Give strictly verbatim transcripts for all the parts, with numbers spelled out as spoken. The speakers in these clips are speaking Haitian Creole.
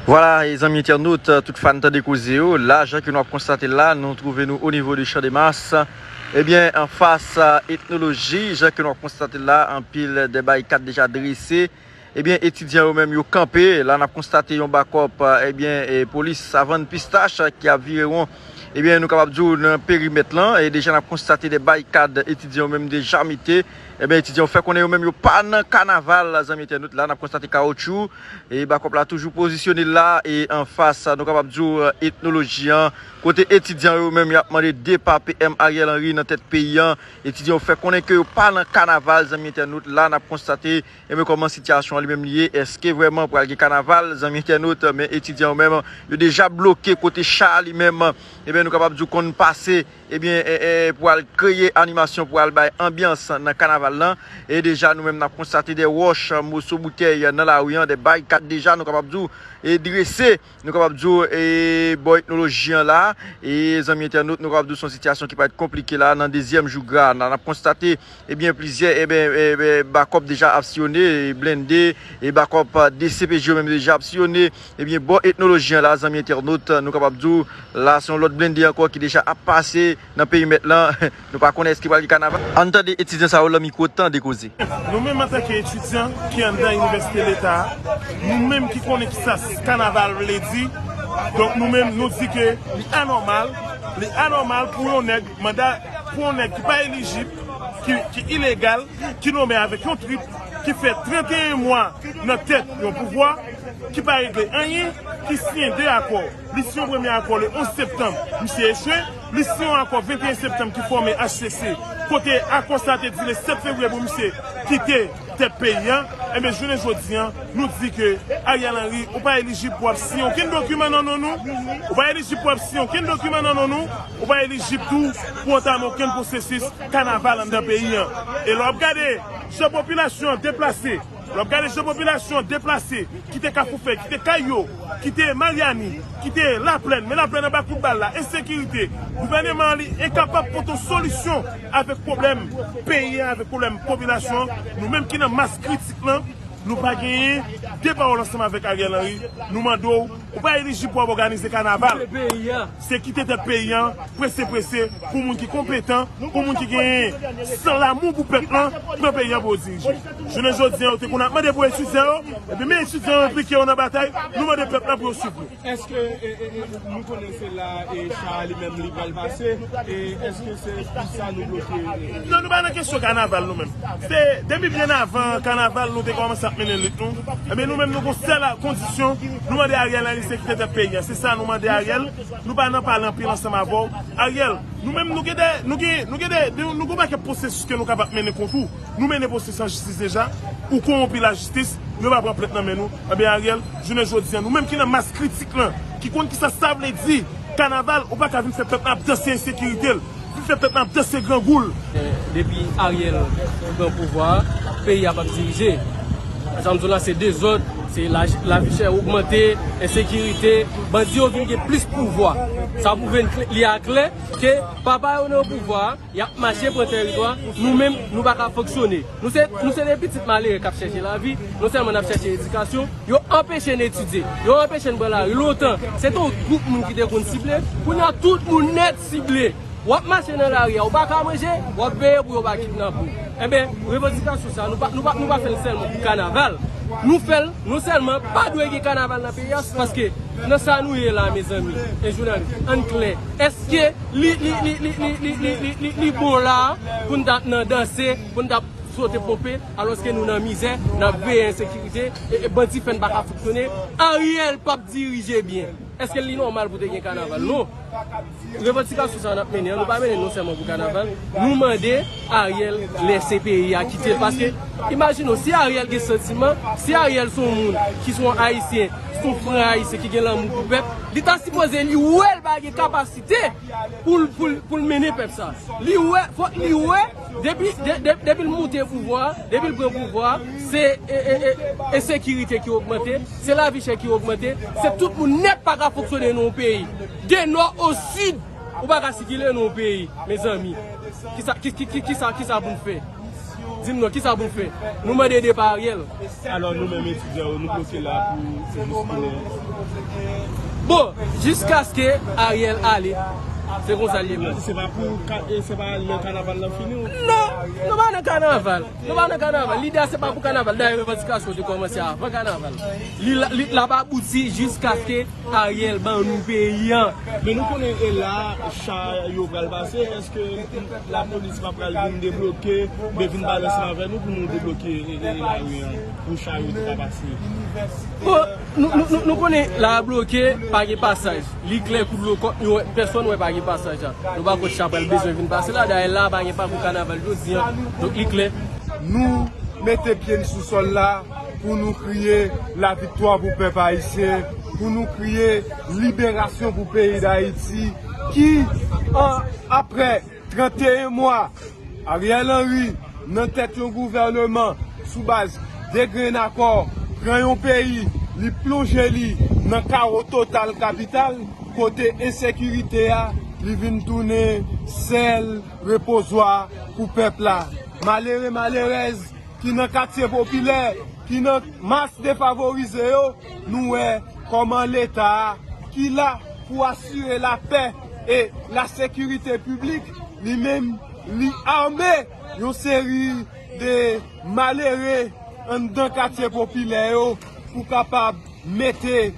Vwala, e zanmi entènot, tout fan Tande Koze yo, la, jan ke nou ap konstate l la, nou twouve nou o nivo de Chan de Mas. Ebyen, anfas, a, Etnoloji, jan ke nou ap konstate l la, anpil de barikad deja drese. Ebyen, etidyan yo menm yo kanpe. La, n ap konstate yon bakòp, a, ebyen, e, polis Savann Pistach, a, ki ap vire won. Ebyen, nou kapab di w nan perimèt lan, e deja n ap konstate de barikad etidyan yo menm deja mete. Ebyen, etidyan yo fè konnen yo menm yo pa nan kanaval, zanmi entènot. La, n ap konstate kawotchou. E bakòp la toujou pozisyone l la e anfas, nou kapab di w, Etnoloji an, kote etidyan yo menm y ap mande depa P M Ariel Henry nan tèt peyi an. Etidyan yo fè konnen ke yo pa nan kanaval, zanmi entènot. La, n ap konstate, ebyen, kòman sitiyasyon an li menm li ye. Èske vrèman pral gen kanaval, zanmi entènot? Men etidyan yo menm, yo deja bloke kote cha a li menm, ebyen, nou kapab di w konn pase, ebyen, e, e, pou al kreye animasyon, pou al bay anbyans nan kanaval lan. E deja, nou menm, n ap konstate de wòch, moso boutèy nan lari an, de barikad deja, nou kapab di w, e drese, nou kapab di w, e bò Etnoloji an la. E zanmi entènot, nou kapab di w se yon sitiyasyon ki parèt konplike la, nan dezyèm jou gra. N ap konstate, ebyen, plizyè, ebyen, ebyen, bakòp deja ap siyone, e blende, e bakòp, a, D C P J yo menm deja ap siyone. Ebyen, bò Etnoloji an la, zanmi entènot, nou kapab di w, la, se yon lòt blende ankò ki deja ap pase nan perimèt lan. Nou pa konnen èske pral gen kanaval. Ann tande etidyan sa yo lan mikwo Tande Koze. Nou menm antanke etidyan ki anndan Inivèsite Leta a, nou menm ki konnen kisa s-, kanaval vle di, donk nou menm nou di ke li anòmal, li anòmal pou yon nèg manda, pou yon nèg ki pa elijib, ki, ki ilegal, ki nonmen avèk yon trip, ki fè trannteyen mwa nan tèt yon pouvwa, ki pa regle anyen, ki siyen de akò. Li siyen yon premye akò le onz septanm, misye echwe. Li siyen yon akò venteyen septanm ki fòme H C C, kote akò sa te di le sèt fevriye pou misye kite tèt peyi an. Enben, jounen jodi an, nou di ke Ariel Henry, ou pa elijib pou w ap siyen okenn dokiman nan non nou. Ou pa elijib pou w ap siyen okenn dokiman nan non nou. Ou pa elijib tou pou w antame okenn pwosesis kanaval anndan peyi an. E lè w ap gade jan popilasyon an deplase, lè w ap gade jan popilasyon an deplase, kite Kafou Fèy, kite kay yo, kite Maryani, kite Laplèn, men Laplèn anba kout bal la, ensekirite, gouvèneman an li enkapab pote yon solisyon avèk pwoblèm peyi an, avèk pwoblèm popilasyon an. Nou menm ki nan mas kritik lan, nou pa genyen de pawòl ansanm avèk Ariel Henry. Nou mande w, ou pa elijib pou w ap òganize kanaval. Se kite tèt peyi an, prese prese, pou moun ki konpetan, pou moun ki gen san lamou pou pèp lan, pran peyi an pou yo dirije. Jounen jodi an, yo te konn ap mande pou etidyan yo, epi men etidyan yo enplike yo nan batay, nou mande pèp lan pou yo swiv nou. Èske, e, e, e, nou konnen se la, e, cha a li menm li pral pase, e èske se pou sa nou bloke, e, e? Non, nou pa nan kesyon kanaval nou menm. Se depi byen avan kanaval nou te kòmanse ap mennen lit nou. Ebyen nou menm nou gon sèl kondisyon, nou mande Ariel Henry se kite tèt peyi an. Se sa nou mande Ariel. Nou pa nan pale anpil ansanm avè w. Ariel, nou menm nou gen de, nou gen, nou gen de, nou, nou gon pakèt pwosesis ke nou kapab mennen kont ou. Nou mennen pwosesis an jistis deja. Ou kowonpi lajistis, yo pa pran plent nan men nou. Ebyen Ariel, jounen jodi an, nou menm ki nan mas kritik lan, ki konn kisa sa vle di kanaval, ou pa ka vin fè pèp la ap danse ensekirite l, vin fè pèp la ap danse grangou l. Depi Ariel pran pouvwa a, peyi a p ap dirije. Sa m di w la, se dezòd, se laj-, lavi chè ogmante, ensekirite, bandi yo vin gen plis pouvwa. Sa pwouve n klè, li aklè ke papa yo nan pouvwa a, y ap mache pran tèritwa, nou menm, nou pa ka fonksyone. Nou se, nou se de pitit malere k ap chèche lavi, non sèlman n ap chèche edikasyon, yo anpeche n etidye, yo anpeche n pran lari. Lontan, se te yon gwoup moun ki te konn sible, kounye a tout moun nèt sible. W ap mache nan lari a, ou pa ka manje, w ap veye pou yo pa kidnape w. Enben, revandikasyon sa, nou pa, nou pa, nou pa fè l sèlman pou kanaval. Nou fè l, non sèlman pa dwe gen kanaval nan peyi a, paske nan sa nou ye la, mezanmi, e jounalis, ann klè, èske li, li, li bon la pou n t ap nan danse, pou n t ap sote ponpe, alòske nou nan mizè, n ap veye ensekirite, e, e bandi fè n pa ka fonksyone, Ariel p ap dirije byen. Èske li nòmal pou te gen kanaval? Non. Revandikasyon sa a n ap mennen an, nou pa mennen l non sèlman pou kanaval, nou mande Ariel lèse peyi a, kite l. Paske, imajine w, si Ariel gen santiman, si Ariel se yon moun ki se yon Ayisyen, se yon fran Ayisyen ki gen lanmou pou pèp, li ta sipoze li wè l pa gen kapasite pou l, pou l, pou l mennen pèp sa. Li wè, fòk li wè, depi, de, de, depi l moute pouvwa a, depi l pran pouvwa a, se, e, e, e, ensekirite ki ogmante, se lavi chè ki ogmante, se tout moun nèt pa ka fonksyone nan yon peyi. De nò o sid, ou pa ka sikile nan yon peyi, mezanmi. Kisa, ki, ki, ki, kisa, kisa pou n fè? Di m non, kisa pou n fè? Nou mande depa Ariel. Alò, nou menm etidyan yo, nou bloke la pou se jis kilè? Bon, jiskaske Ariel ale, se konsa l ye. Se pa pou ka- e se pa lè kanaval lan fini ou? Non, nou pa nan kanaval. Nou pa nan kanaval. Lide a se pa pou kanaval. Dayè, revandikasyon te kòmanse avan kanaval. Li la- li- l ap abouti jiskaske Ariel ban nou peyi an. Men nou konnen e la, cha yo pral pase, èske lapolis pa pral vin debloke, oubyen vin pale ansanm avè nou pou nou debloke e, e, e lari an, pou cha yo te ka pase? Bon, nou, nou, nou, nou konnen la bloke, pa gen pasaj. Li klè kou dlo kòk, nou wè, pèsonn wè pa gen pasaj la. Nou pa kwè cha pral bezwen vin pase la, dayè la pa gen pakou kanaval jodi an. Donk li klè. Nou mete pye n sou sòl la pou nou kriye laviktwa pou pèp ayisyen, pou nou kriye liberasyon pou peyi Dayiti, ki, an, apre trannteyen mwa, Ariel Henry, nan tèt yon gouvèneman sou baz de grenn akò, pran yon peyi, li plonje li nan kawo total kapital, kote ensekirite a, li vin tounen sèl repozwa pou pèp la. Malere, malerèz, ki nan katye popilè, ki nan mas defavorize yo, nou wè kòman Leta a, ki la pou asire lapè e lasekirite piblik, li menm, li ame yon seri de malere anndan katye popilè yo pou kapab mete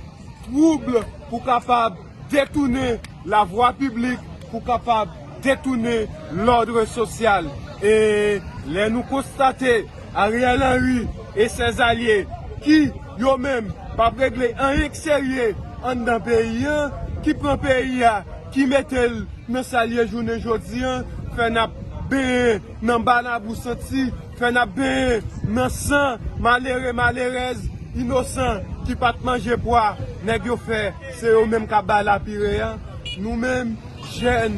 twoub, pou kapab detounen lavwa piblik, pou kapab detounen lòd sosyal. E lè nou konstate Ariel Henry e sèzalye ki yo menm p ap regle anyen k serye anndan peyi an, ki pran peyi a, ki mete l nan sa l ye jounen jodi an, fè n ap benyen nan ba labou santi, fè n ap benyen nan san malere, malerèz, inosan ki pa t manje pwa nèg yo fè, se yo menm k ap bay lapire a. Nou menm, jèn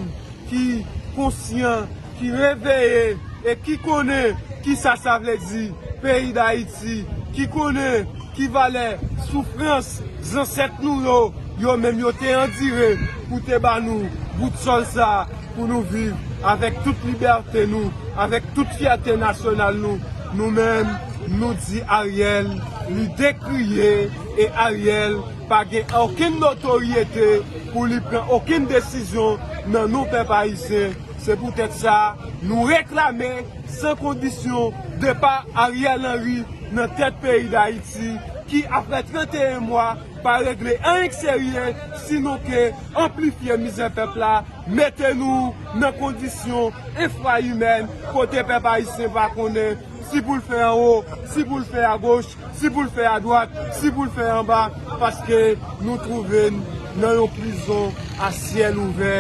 ki konsyan, ki reveye e ki konnen kisa sa vle di peyi Dayiti, ki konnen ki valè soufrans zansèt nou yo, yo menm yo te andire pou te ba nou bout sòl sa pou nou viv avèk tout libète nou, avèk tout fyète nasyonal nou. Nou menm, nou di Ariel, li dekriye e Ariel pa gen okenn notoryete pou li pran okenn desizyon nan non pèp ayisyen. Se poutèt sa, nou reklame san kondisyon depa Ariel Henry nan tèt peyi Dayiti, ki apre trannteyen mwa pa regle anyen k serye, sinon ke anplifye mizè pèp la, mete nou nan kondisyon enfra imèn, kote pèp ayisyen pa konnen si pou l fè anwo, si pou l fè agoch, si pou l fè adwat, si pou l fè anba, paske nou twouve n nan yon prizon a syèl ouvè,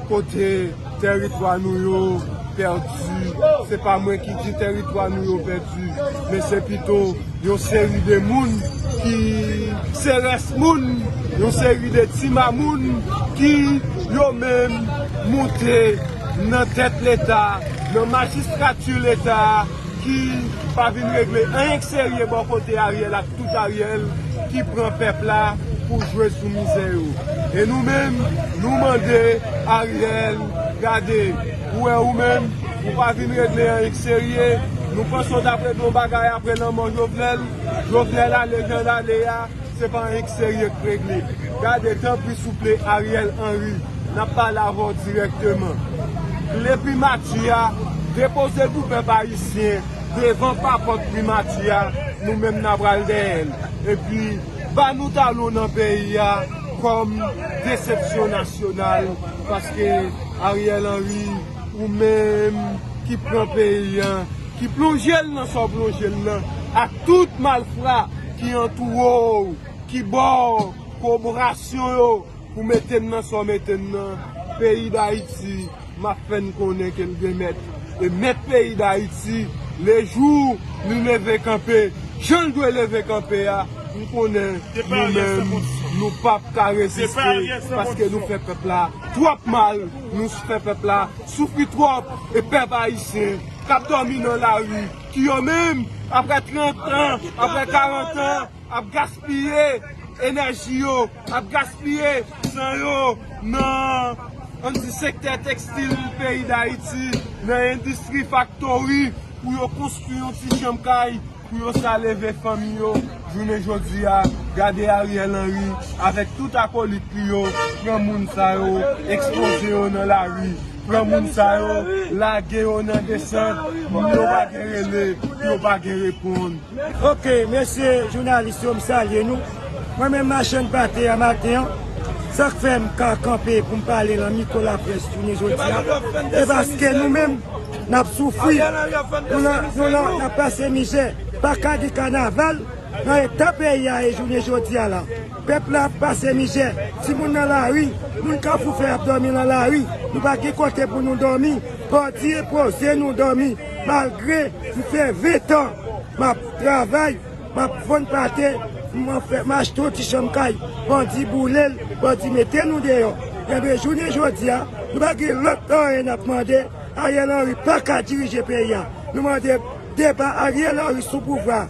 kote tèritwa nou yo pèdi. Se pa mwen ki di tèritwa nou yo pèdi, men se pito yon seri de moun ki se rès moun, yon seri de ti mamoun ki yo menm moute nan tèt Leta, nan majistrati Leta, ki pa vin regle anyen k serye bò kote Ariel ak tout Ariel ki pran pèp la pou jwe sou mizè yo. E nou menm, nou mande Ariel, gade, ou wè ou menm, ou pa vin regle anyen k serye, nou panse w t ap regle yon bagay apre lanmò Jovenel, Jovenel ale jan l ale a, se pa anyen k serye k regle. Gade, tanpri, souple, Ariel Henry, n ap pale avè w dirèkteman. Kle primati a, depoze l pou pèp ayisyen devan papòt primati a, nou menm n a pral dèyè l. Epi, ba nou talon nan peyi a kòm desepsyon nasyonal, paske Ariel Henry, ou menm ki pran peyi a, ki plonje l nan sa w plonje l lan, ak tout malfra ki antoure w, ki ba w kowoborasyon yo pou mete n nan sa w mete n nan, peyi Dayiti, m ap fè n konnen ke l gen mèt. E mèt peyi Dayiti, lejou li leve kanpe, jan l dwe leve kanpe a, m konnen nou menm, nou p ap ka reziste, paske nou fè pèp la twòp mal, nou fè pèp la soufri twòp, e pèp ayisyen k ap dòmi nan lari, ki yo menm, apre trant an, apre karant an, ap gaspiye enèji yo, ap gaspiye san yo nan, ann di, sektè tekstil peyi Dayiti, nan endistri faktori, pou yo konstwi yon ti chanm kay, pou yo sa leve fanmi yo. Jounen jodi a, gade Ariel Henry avèk tout akolit li yo, pran moun sa yo, ekspoze yo nan lari, pran moun sa yo, lage yo nan desant, moun yo pa gen rele, yo pa gen reponn. Ok, mesye jounalis yo, m salye nou. Mwen menm machann pate a maten an, sa k fè m ka kanpe pou m pale nan mikwo laprès jounen jodi a, se paske nou menm, n ap soufri. Nou la, nou la, n ap pase mizè. Pa ka gen kanaval nan eta peyi a ye jounen jodi a la. Pèp la ap pase mizè. Timoun nan lari, moun Kafou Fè ap dòmi nan lari. Nou pa gen kote pou nou dòmi. Bandi enpoze nou dòmi. Malgre m fè ven tan m ap travay, m ap vann pate, m ap fè, m achte yon ti chanm kay, bandi boule l, bandi mete nou deyò. Enben, jounen jodi a, nou pa gen lòt anyen n ap mande. Ariel Henry pa ka dirije peyi a. Nou mande depa Ariel Henry sou pouvwa.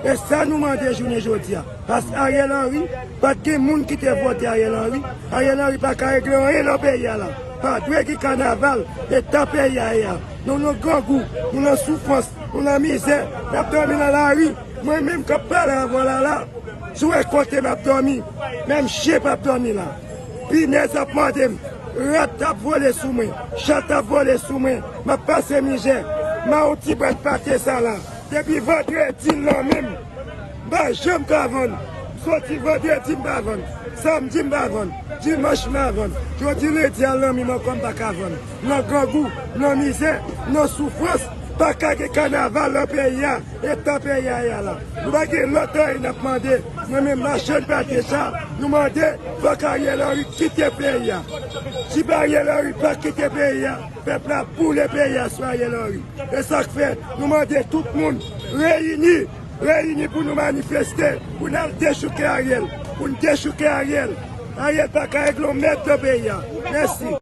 E sa nou mande jounen jodi a. Paske Ariel Henry, pa t gen moun ki te vote Ariel Henry. Ariel Henry pa ka regle anyen nan peyi a la. Pa dwe gen kanaval, eta peyi a ye a. Nou nan grangou, nou nan soufrans, nou nan mizè, n ap dòmi nan lari. Mwen menm k ap pale avè w la la, si w wè kote m ap dòmi, menm chen p ap dòmi la. Pinèz ap mòde m, rat ap vole sou mwen, chat ap vole sou mwen, m ap pase mizè. M a yon ti bwat pate sa la, depi vandredi l nan men m, m pa janm ka vann. Soti vandredi m pa vann, samdi m pa vann, dimanch m pa vann. Jodi lendi a l nan men m ankò, m pa ka vann. Nan grangou, nan mizè, nan soufrans, pa ka gen kanaval nan peyi a. Eta peyi a ye a la. Nou pa gen lòt anyen n ap mande. Mwen menm machann pate sa, nou mande fòk Ariel Henry kite peyi a. Si pa Ariel Henry pa kite peyi a, pèp la ap boule peyi a sou Ariel Henry. E sa k fè nou mande tout moun reyini, reyini pou nou manifeste, pou n al dechouke Ariel, pou n dechouke Ariel. Ariel pa ka regle yon mèd nan peyi a. Mèsi.